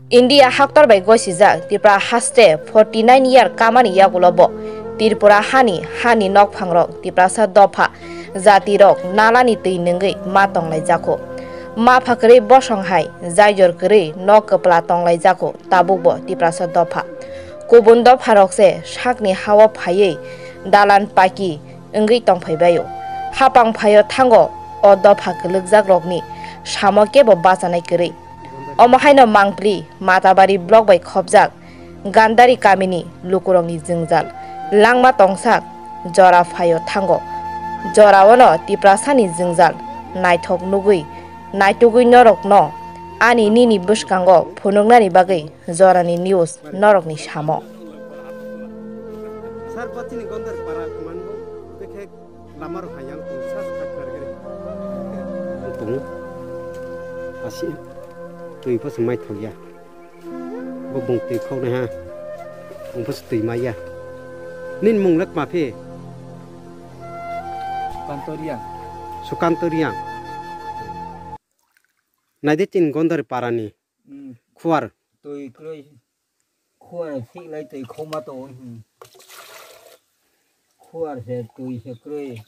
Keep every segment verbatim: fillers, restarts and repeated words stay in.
India haktor bai gosijak Tripura haste forty nine year kamani yagulo bo Tripura hani hani nokphangrok Tiprasa dopha jatirok nalani twi nungwi ma tonglaijako. Ma phakwrwi bosong hai jaijor kwrwi nok kwpla tonglaijako tabukbo Tiprasa dopha. Kubun dopharok se sakni hao phaiwi dalan paki wngwi tongphaibaio. Hapang phaio thango o dopha kwlwkjakrokni samo kebo bachanai kwrwi. Omo haino mangpli Matabari block bai khopjak Gandari kamini lukurokni jwngjal langma tongsak jora phaio thango. Joraono Tiprasani jwngjal naithok nugwi naitugwi norokno ani nini bwskango phunuknani bagwi jorani news norokni samo. Sar bachini Gondar para kuman bo bekhe lama rok hayang tong sa sa khar gari. Tong asi twi pa se mai thok ya. Bo bung twi khok na ha. Bung pa se twi mai ya. Nin mung lak ma phe. Sukanto Riang. Sukanto Riang. Naide tin Gondar parani. Hmm. Khuar. Twi kroi. Khuar siklai twi khoma to. Hmm. Khuar se twi se kroi.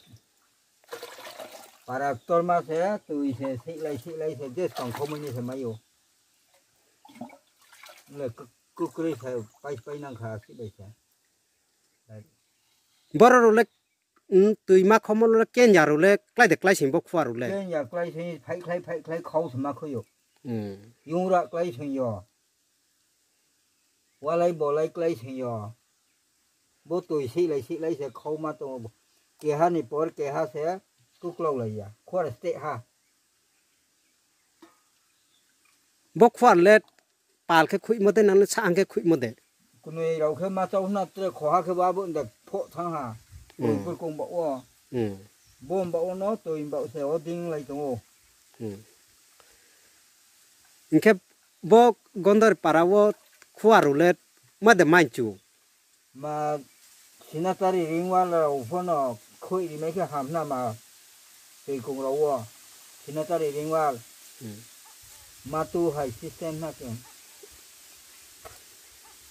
Para torma se twi se siklai siklai se des tong khomoni se mayo. Le kukroi se pai pai nang kha siklai se. Borok rok le, mm, twi ma khomo le kenya rok le klai de klai sing bo khuar rok le. Kenya klai sing phai khlai phai khlai khau se ma khoyo. Hmm. Yung ra klai sing yo. Walai bolai klai sing yo. Bo twi siklai siklai se khau ma tongo. Keha ni por keha se kuklok lai ya. Khuar state ha. Bo khuar le pal khe khuimo de nang sa ang khe khuimo de. Kunui rok khe ma chau na tre khoha khe ba bo nda pho thang ha. Hmm. Pur kung ba o. Hmm. Bo ba o no toi ba se o ding lai tongo. Hmm. Hinkhe bo Gondar para o khuar rok le ma de manchu. Ma sinatari ringwal rok phano khoi rimai khe ham na ma twi kung rok o sinatari ringwal. Hmm. Matu hai system na khe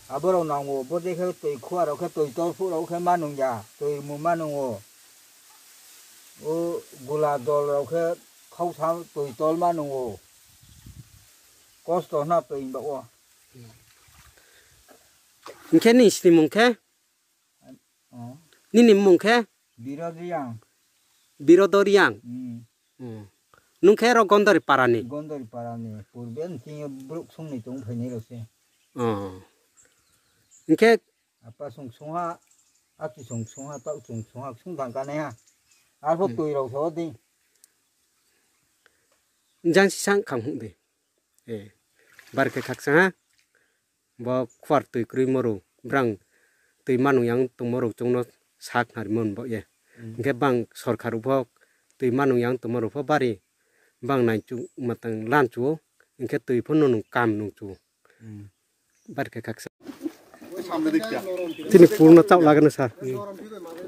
aborok nango bo de khe twi khuar rok khe twi tol phuk rok khe manung ya twi mu manung o. O gula dol rok khe khausa twi tol manung o kosto na twi ba o. Hinkhe ni sini mung khe? Oh. Nini mung khe? Birodoriang. Birodoriang? Hmm. Hmm. Nung khe ro Gondori parani? Gondori parani. Purbe nching bruk sungni tong phaini rok se. Oh. Hinkhe? Apa sung sungha, aki sung sungha, tau sung sungha, sung thang kane ha. Arpho hmm. Twi rok so ding. Jang si sang khang hung de. Eh. Bar khe khaksa ha. Bo khuar twi kwrwi moro, brang twi manung yang tongmoro chwngno sak narwkmani bo ye. Hmm. Hinkhe bang sorkar bo twi manung yang tongmoro pho bari bang naichuk mwtang lanchuo, hinkhe twi phano nwng kam nungchuo. Hmm. Bar khe khaksa. Chini purno chao lagano sa.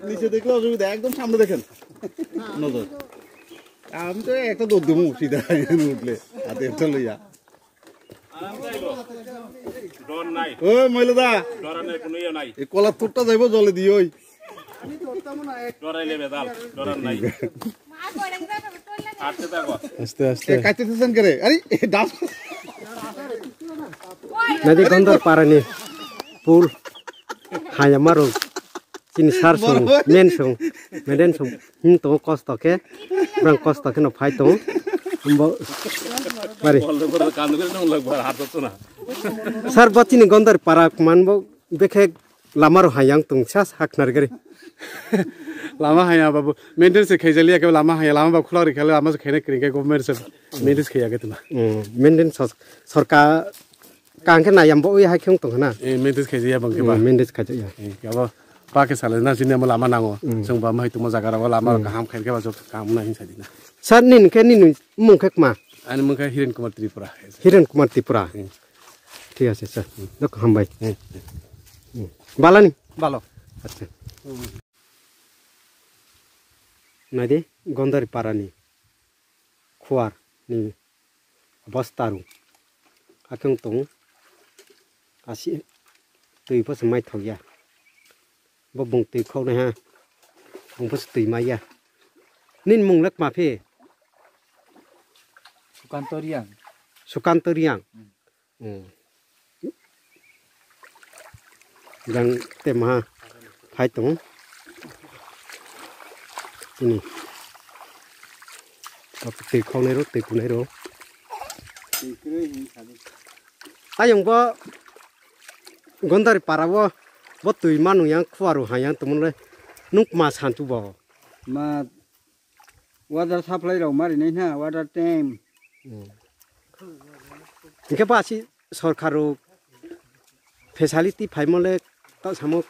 নিচে দেখলে অসুবিধা, একদম সামনে দেখেন। নজর। আমি তো একটা দৌড় দেবো সিধা উঠলে, হাতে একটা লইয়া। ডর নাই। ওই মহিলা দা, ডরার নাই, কোনো ইয়ে নাই। এই কলার থুরটা যাইবো জলে দিয়ে ওই। ডরাইলে বেদাল, ডরার নাই। আস্তে আস্তে। এ, কাটতেছেন কে রে? আরে, এ, ডাব। Nadi Gondor parani pul. Haya maru. Chini sar sung, men sung, meden sung. Hmm, to kosto khe. Brang kosto khe no phai to. Bo. Bari. Sar bo chini Gondor para man bo bekhe lama rok hayang tong sa haknar gari. Lama haya babu. Maintenance se khaijaliya ke lama haya lama ba khulak ri khale lama se khaina kring ke government se maintenance khaiya ke tuma. Hmm, maintenance sor-, sorkar kang khe nayam bo wi hai kheng tong na. Eh, maintenance khaijaya bang ke ba. Hmm, maintenance khaijaya. Eh, ke ba pa ke sale na sini lama nango. Hmm. Song ba mai tuma jaga ro lama hmm. Kaham khair ke ba jok kaham na hin sadi na. Sir ni ke ni mung khe kma. Ani mung khe Hiren Kumar Tripura. Hiren Kumar Tripura. Hmm. Thik ase sir. Dok hambai. Hmm. Hmm. Balani? Balo. Acha. Hmm. Naidi Gondari parani khuar ni bosta rw. Akheng tong Asi twi pho se mai thok ya. Bo bung twi khok nai ha. Bung pho se twi mai ya. Nin mung lek ma phi? Sukanto Riang. Sukanto Riang. Hmm. Hmm. Jang te maha phai tongo. Ini. Twi khok nai ro, twi ku nai ro. Twi kwrwi hin sa di. Ayong bo Gondari para o bo twi manu yang khuaru ha yang tumule nuk ma santu bo. Ma water supply rok mari nai na water tank. Hmm. Hingke ba si sorkar rok facility phaimole ta samo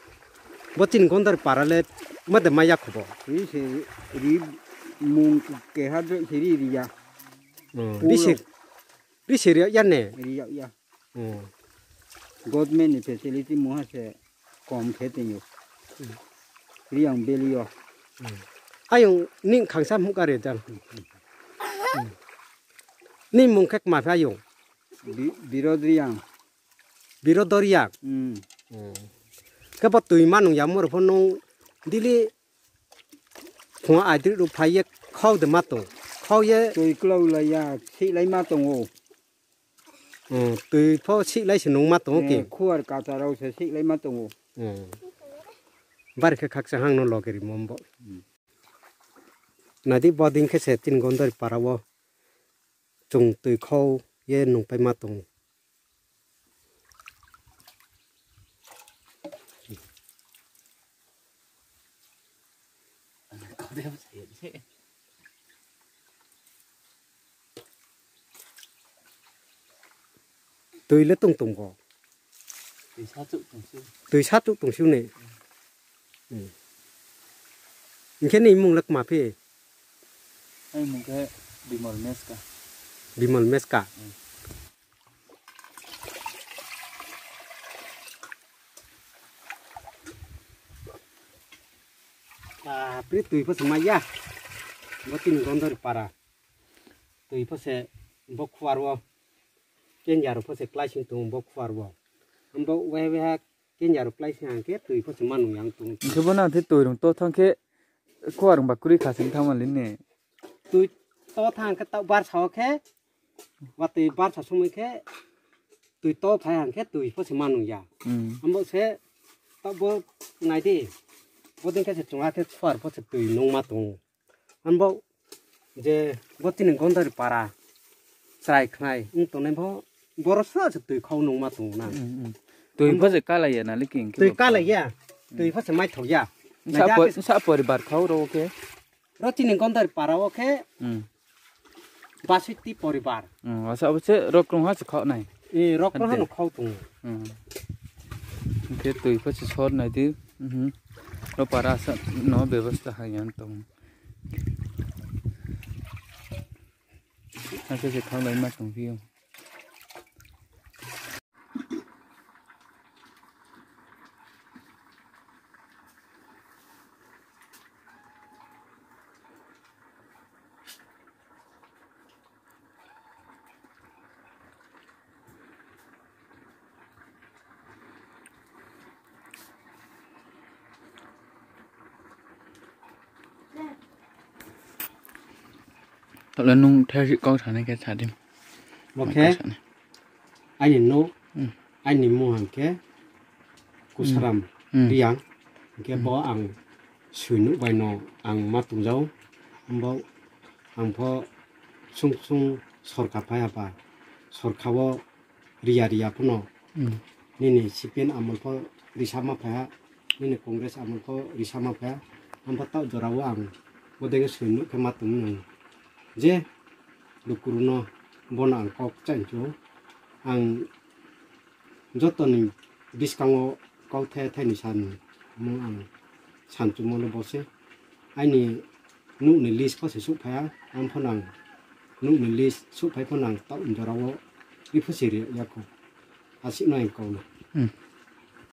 bo chini Gondari para le made maya khobo. Ri se ri mung keha se ri ri ya. Hmm. Pulo. Ri se ri se ri ya ne. Ri ya ya. Hmm. Government ni facility muha se kom khe tongyo. Hmm. Riang belio. Hmm. Ayung ning khangsa mukha re jang. Hmm. Ni mung khe kma pha ayung? Bi-, Birod Riang. Birod Riang? Hmm. Hmm. Khe bo twi manung ya moro pho nung dili phung aidri ru phai ye khau de ma tong. Khau ye. Twi klou lai ya, si lai ma tong o. Hmm, twi pho siklai se nung ma tongo ki? Eh, khuar kata rok se siklai ma tongo. Hmm. Bari khe khaksa hang no loge rimo bo. Hmm. Nadi boding khe se tin Gondari para o chung twi khau ye nung pai ma tongo. Twi le tong tong go. Twi sa chuk tong si. Twi sa chuk tong si ne. Hmm. Hingke ni mung lak ma phi? Ai mung khe Bimal Meska. Bimal Meska. Hmm. Ah, pri twi pho se maya. Bo tin Gondori para. Twi pho se bo khuar o. Kenya ro pho se klai sing tung bo khuar o. Ambo weha weha kenya ro klai sing hang khe twi pho se manu yang tung. Hingke bo na the twi rung to thang khe khuar rung ba kuri kha sing thang mali ne. Twi to thang khe ta bar sa o khe. Watwi barsa somoi khe twi to phai hang khe twi pho se manu ya. Hmm. Ambo se to bo nai di. Bo ding khe se chunga khe khuar pho se twi nung ma tongo. Ambo je bo tini Gondori para chwrai khnai wng tongnai pho boro sa se twi khau nung ma tongo na. Hmm, hmm. Twi pho se kalai ya na liking khe twi bo kalai ya. Hmm. Twi pho se mai thok ya. Sa Naija po-, khe sa poribar khau ro khe. Ro chini Gondori para o khe, hmm, basiti poribar. Hmm, asa abo se rok rong ha se khau nai. Eh, rok rong ha no khau tongo. Hmm. Hingke twi pho se sor nai di. Mhm. Ro para sa no bebostha ha yan tong. Asa se khau lai ma tong phi o. Tole nung thersi kok sanai khe sadi. Bo khe aini nuk, hmm, aini mung hwn khe Kusaram, hmm, Riang. Hwnkhe, hmm, bo ang sui nuk bai no ang ma tongjago. Ambo ang pho sung sung sorkar phai ha ba, sorkar o riya riya phano, hmm, nini C P M amol pho risa ma phaiha, nini Congress amol pho risa ma phaiha, ambo tao jora o ang bodai khe sui nuk khe ma tong nung je lukurok no bono ang kok chainchuk ang jotoni bwskango kok the thani san mung ang san chumolo bose aini nukni list pho se suk phaiya, ang phano ang nukni list suk phai phano ang tao jorao ri pho se ri yako. Aswkno ang kok no. Hmm.